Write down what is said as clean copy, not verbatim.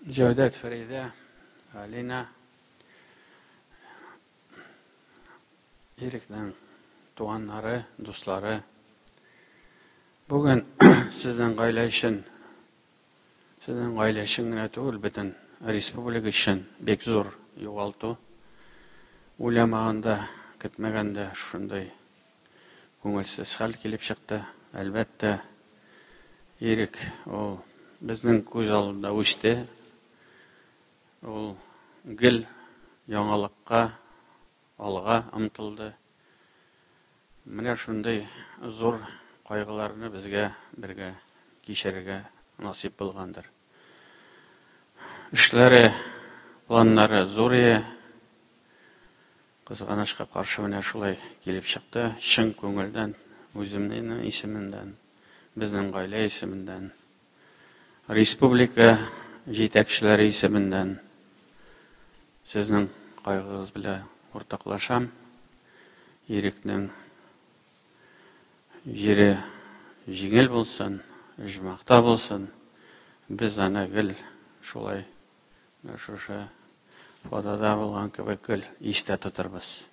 Җәүдәт, Фәридә, Алина, Ирекнең туганнары, дуслары. Бүген сезнең гаилә өчен, сезнең гаилә өчен генә түгел, бөтен республика өчен бик зур югалту. Уйламаганда, көтмәгәндә шундый күңелсез хәл килеп чыкты. Әлбәттә, Ирек ул безнең күз алдында үсте. Ул гел яңалыкка, алга омтылды. Менә шундый зур кайгыларны безгә бергә кичерергә насыйп булгандыр. Эшләре, планнары зур иде. Кызганычка каршы менә шулай килеп чыкты. Чын күңелдән, үземнең исемемнән, безнең гаилә исеменнән, республика җитәкчеләре исеменнән сезнең кайгыгыз белән уртаклашам. Ирекнең җире җиңел булсын, оҗмахта булсын. Без аны гел шулай шушы фотода булган кебек гел истә тотырбыз.